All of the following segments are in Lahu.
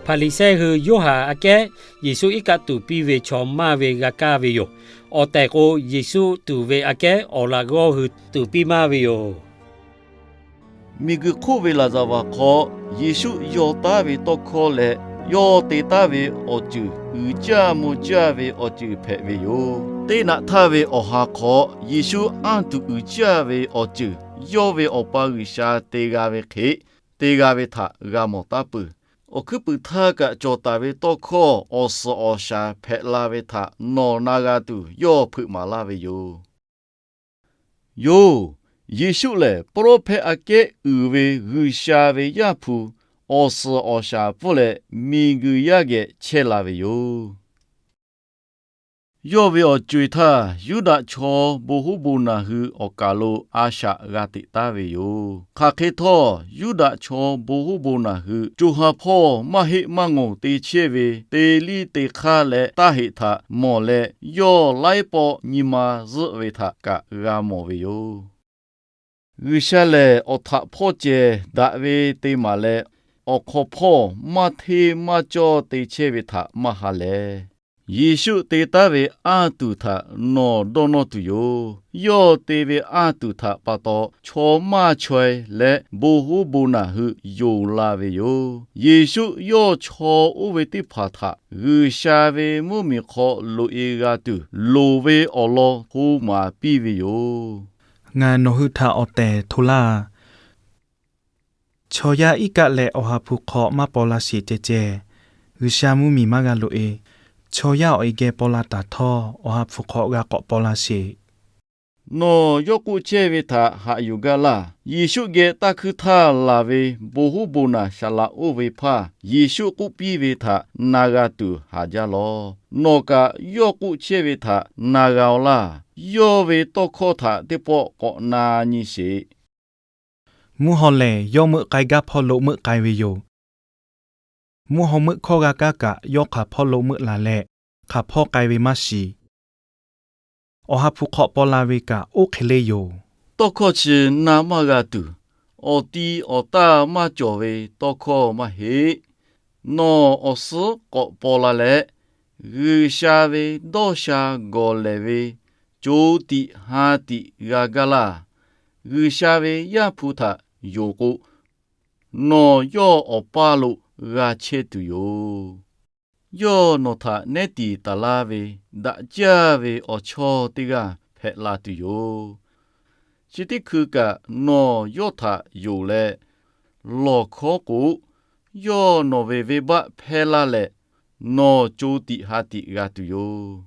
Hpaˍriˍsehˇ hui Yoˇhanˬ aꞈ kehˉ Yeˍsuˆ iˉ kaˆ tuˍ piˇ ve chaw maˇ ve g'a kaˇ ve yoˬ. Awˬ tehˬ k'o, Yeˍsuˆ tuˍ ve aꞈ kehˉ awˬ laꞈ g'awˇ hui tuˍ piˇ maˇ ve yoˬ. Miˬguiˬ hk'oˆ ve laˍzaˍvaˍ hk'aw Yeˍsuˆ yaw taˉ ve tawˇ hkawˇ leh yawˇ te taˉ ve awˬ ceuˬ uiˍ jaˇ mvuh jaˇ ve awˬ ceuˬ hpehꞈ ve yoˬ. Teˇ naꞈ htaˇ ve awˬ ha hk'aw Yeˍsuˆ anˇ tuˬ uiˍ jaˇ ve awˬ ceuˬ yawˇ ve Awˬ pa G'uiˬsha te g'a ve hk'e, te g'a ve htaꞈ g'a mawˬ taˉ peuˬ. Awˬ hkuiˉ puiˍ htaˇ kaꞈ cawˬ taˍ ve tawˇ hkawˇ awˬ suhˍ awˬ shaˍ hpehꞈ la ve htaꞈ nawˬ na g'a tuˬ yawˇ hpeuꞈ maˍ laˇ ve yoˬ. Yoˬ, Yeˍsuˆ lehˬ, pawˇ lawˇ hpehˇ aꞈ kehˉ uiˍ ve G'uiˬsha ve Yaˇ hpu awˬ suhˍ awˬ shaˍ pfuhˇ leh miˬguiˬ yaˇ geh chehˇ la ve yoˬ. Yawˇ ve awˬ co-e htaˇ, Yuˇdaꞈ chaw bon hoˉ bon naˬ hui awˬ kaˬ lo a shaꞈ g'a teꞈ taˉ ve yoˬ. Hk'aˬ hk'e htawˇ, Yuˇdaꞈ chaw bon hoˉ bon naˬ hui co ha hpawˇ maˇ heˆ maˇ ngoˬ te chehˇ ve te liˇ te hk'aˇ leh taˇ heꞈ htaꞈ mawˬ leh, yawˇ laiˉ pawˆ nyi ma zuhˆ ve htaꞈ kaꞈ g'a mawˬ ve yoˬ. G'uiˬsha lehˬ, awˬ htaꞈ hpawˇ cehˬ daꞈ ve te maˍ leh, awˬ hk'aw hpawˇ maˇ hteˇ maˇ cawˇ te chehˇ ve htaꞈ maˇ ha lehˬ, Yeˍsuˆ te taˉ ve anˇ tuˬ htaꞈ nawˬ dawˇ nawˇ tuˬ yoˬ. Yawˇ te ve anˇ tuˬ htaꞈ pa taw chaw maˇ chaweh leh bon hoˉ bon naˬ hui yonˍ la ve yoˬ. Yeˍsuˆ yawˇ chaw oˇ ve teˇ hpaˍ htaꞈ G'uiˬsha ve mvuhˇmiˬ hk'aw loꞈ-e g'a tuˬ, loˍ ve awˬ lawn hto maˍ piˇ ve yoˬ. Ngaˬ nawˬ hui htaꞈ awˬ tehˬ hto laˇ. Chaw yaˇ iˉ kaˆ leh awˬ ha hpu hk'aw maˇ paw la sheˍ ceh ceh, G'uiˬsha mvuhˇmiˬ maˇ g'a loꞈ-e. Chaw yaˇ awˬ e geh paw la taˍ htawˇ, awˬ ha hpu hk'aw g'a k'awꞈ paw la sheˍ. Nawˬ yawˇ k'oˆ chehˇ ve htaꞈ haꞈ yuˬ gaˇ laˇ. Yeˍsuˆ geh taˇ hkuiˇ htaˇ laˬ ve bon hoˉ bon naˬ saˍ laꞈ oˇ ve hpaˇ Yeˍsuˆ k'oˆ piˇ ve htaꞈ na g'a tuˬ haˍ jaˇ lawˬ. Nawˬ kaꞈ yawˇ k'oˆ chehˇ ve htaꞈ na g'a-oˬ laˇ. Yawˇ ve tawˇ hkawˇ htaꞈ teˇ pawˆ k'awꞈ na nyi sheˍ. Mvuhˇ haw lehˬ, yawˇ meuˆ k'ai gaˇ hpawˇ lo meuˆ k'ai ve yoˬ. Mvuhˇ haw meuˆ hkawˇ g'a kaˇ kaꞈ, yawˇ hk'aˬ hpawˇ lo meuˆ laˬ leh, hk'aˬ hpawˇ k'ai ve maˇ shiˍ. Awˬ ha hpu hk'aw paw la ve kaꞈ oˇ hk'e le yoˬ. Tawˇ hkawˇ chi na maˇ g'a tuˬ, awˬ ti awˬ taˇ maˇ cawˬ ve tawˇ hkawˇ maˇ heˆ. Nawˬ awˬ suhˉ k'awꞈ paw la leh, G'uiˬsha ve dawˇ sha gawˬ lehˬ ve co tiꞈ ha tiꞈ g'a gaˇ laˇ. G'uiˬsha ve Yaˇ hpu htaꞈ yonˍ k'o, nawˬ yawˇ awˬ paˇ lo g'a chehˇ tuˬ yoˬ. Yawˇ nawˬ htaꞈ nehˉ tiˍ taˍ laˇ ve daꞈ jaˇ ve awˬ chawˇ teˇ g'aˇ hpehꞈ la tuˬ yoˬ. Chi teˇ hkui kaꞈ nawˬ yawˇ htaꞈ yonˍ leh lawˬ hkawˉ k'o, yawˇ nawˬ ve venˇbaˆ hpehˇ laˇ leh, nawˬ co tiꞈ ha tiꞈ g'a tuˬ yoˬ.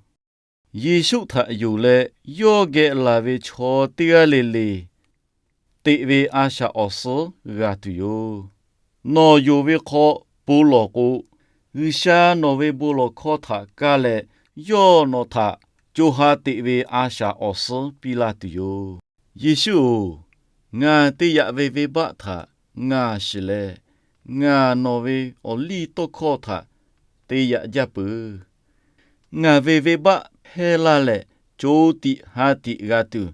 Yeˍsuˆ htaꞈ yonˍ leh yawˇ geh laˬ ve chaw teˇ g'aˇ le le teꞈ ve a shaꞈ awˬ suhˉ g'a tuˬ yoˬ. Nawˬ yonˍ ve hk'aw bon lawˬ k'o, G'uiˬsha nawˬ ve bon lawˬ hkawˇ htaꞈ kaˇ leh, yawˇ nawˬ htaꞈ co ha teꞈ ve a shaꞈ awˬ suhˉ piˇ laˇ tuˬ yoˬ. Yeˍsuˆ-oˬ, ngaˬ te yaꞈ ve venˇbaˆ htaꞈ ngaˬ shiˍ leh, ngaˬ nawˬ ve awˬ liˇ tawˇ hkawˇ htaꞈ te yaꞈ jaˇ peuˬ. Ngaˬ ve venˇbaˆ hpehˇ laˇ leh, co tiꞈ ha tiꞈ g'a tuˬ,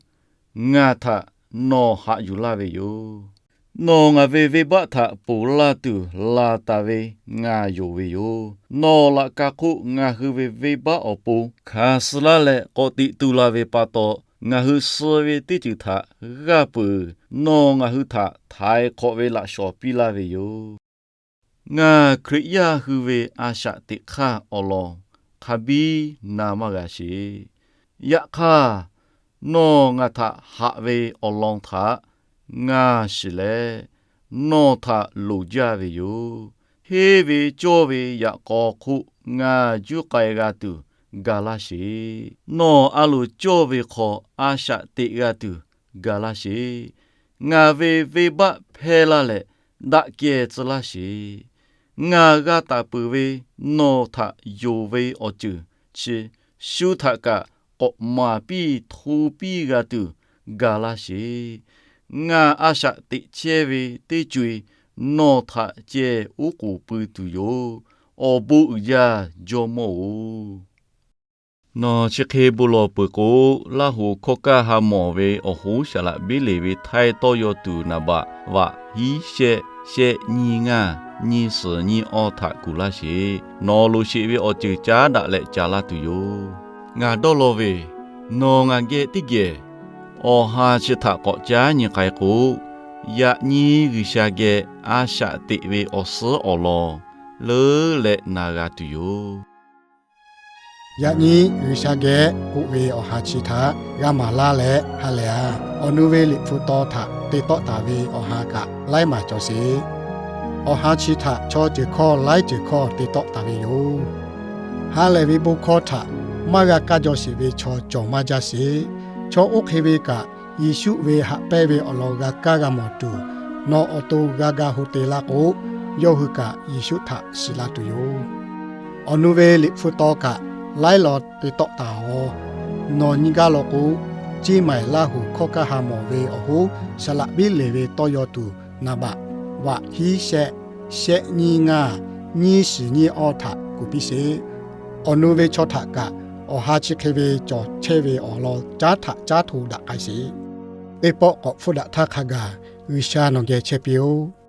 ngaˬ htaꞈ nawˬ haꞈ yuˬ laˇ ve yoˬ. Nawˬ ngaˬ ve venˇbaˆ htaꞈ ponˬ laˇ tuˬ laˬ taˍ ve ngaˬ yonˍ ve yoˬ. Nawˬ laꞈ ka hk'oˆ ngaˬ hui ve venˇbaˆ awˬ pon hkanˍ suh laˇ leh k'awꞈ teꞈ tu la ve pa taw, ngaˬ hui suh ve teˇ ceuˬ htaꞈ g'aˇ peuˬ. Nawˬ ngaˬ hui htaꞈ htaiˍ hk'awꞈ ve laꞈ shawnˍ piˇ laˇ ve yoˬ. Ngaˬ Hkriꞈ yaˇ hui ve a shaꞈ teꞈ hk'aˇ awˬ lawn hk'a biˇ na maˇ g'a sheˍ. Yaꞈ hk'aˇ, nawˬ ngaˬ htaꞈ haꞈ ve awˬ lawn htaꞈ ngaˬ shiˍ leh, nawˬ htaꞈ loˍ jaˇ ve yoˬ. Hteˇ ve cawˇ ve yaꞈ k'aw hk'oˆ ngaˬ juˇ k'ai g'a tuˬ ga laˇ sheˍ. Nawˬ a loˍ cawˇ ve hk'aw a shaꞈ teꞈ g'a tuˬ ga laˇ sheˍ. Ngaˬ ve venˇbaˆ hpehˇ laˇ leh, daꞈ kehˬ tcuh laˇ sheˍ. Ngaˬ g'a taˍ peuˬ ve nawˬ htaꞈ yonˍ ve awˬ ceuˬ chi shu htaꞈ kaꞈ k'awꞈ maˍ piˇ hto piˇ g'a tuˬ ga laˇ sheˍ. Ngaˬ a shaꞈ teꞈ chehˇ ve teˇ co-e nawˬ htaꞈ ceh oˉ k'oˍ pui tuˬ yoˬ. Awˬ bon uiˍ jaˇ, Jawˇmawˇ-oˬ. Nawˬ chi hk'e bon lawˬ peuˬ k'o, Laˇ hoꞈ hkawˇ kaˇ ha mawˬ ve awˬ hoˉ saˍ laꞈ biˉ leˍ ve htaiˇ tawˇ yaw tuˬ naˍ baꞈ vaꞈ hiˉ shehˆ shehˆ nyiˇ ngaˇ nyiˇ suhˍ nyiˇ awˇ htaꞈ kuˬ laˇ sheˍ. Nawˬ loˍ sheˍ ve awˬ ceuˬ caˉ daꞈ leh ca laˇ tuˬ yoˬ. Ngaˬ dawˇ law ve, nawˬ ngaˬ geh teˇ geh awˬ ha chi htaꞈ k'awꞈ caˉ nyi k'ai k'o, yaꞈ nyi G'uiˬsha geh a shaꞈ teꞈ ve awˬ suhˉ awˬ lawn leuˉ leh na g'a tuˬ yoˬ. Yaꞈ nyi G'uiˬsha geh k'oˆ ve awˬ ha chi htaꞈ g'a maˍ laˇ leh ha lehˬ a. Awˬ nu ve Liꞈ hpu taw htaꞈ te tawˆ taˍ ve awˬ ha kaꞈ laiˉ maˬ cawˬ sheˍ. Awˬ ha chi htaꞈ chaw ceuˬ hkawˇ laiˉ ceuˬ hkawˇ te tawˆ taˍ ve yoˬ. Ha lehˬ ve bon hkawˇ htaꞈ maˇ g'a kaˇ jaw sheˍ ve chaw cawˬ maˇ jaˇ sheˍ. Chaw oˇ hk'e ve kaꞈ, Yeˍsuˆ ve haꞈ pehnˇ ve awˬ lawn g'a kaˇ g'a mawˬ tuˬ, nawˬ awˬ to g'a ga hu te laˇ k'o, yawˇ hui kaꞈ Yeˍsuˆ htaꞈ shiˍ la tuˬ yoˬ. Awˬ nu ve Liꞈ hpu taw kaꞈ laiˉ law te tawˆ taˍ-oꞈ. Nawˬ nyi gaˇ law k'o, Ceˇ maiˍ Laˇ huˍ hkawˇ kaˇ ha mawˬ ve awˬ hoˉ saˍ laꞈ biˉ leˬ ve tawˇ yaw tuˬ naˍ baꞈ vaꞈ hiˉ shehˆ, shehˆ nyiˇ ngaˇ, nyiˇ suhˍ nyiˇ awˇ htaꞈ kuˬ piˇ sheˍ. Awˬ nu ve chaw htaꞈ kaꞈ awˬ ha chi hk'e ve cawˬ chehˇ ve awˬ lawn caˉ htaꞈ caˉ hto daꞈ k'ai sheˍ. Teˇ pawˆ k'awꞈ hpfuhˇ daꞈ htaˇ hk'a gaˬ G'uiˬsha nawˬ geh chehˇ piˇ-oˆ.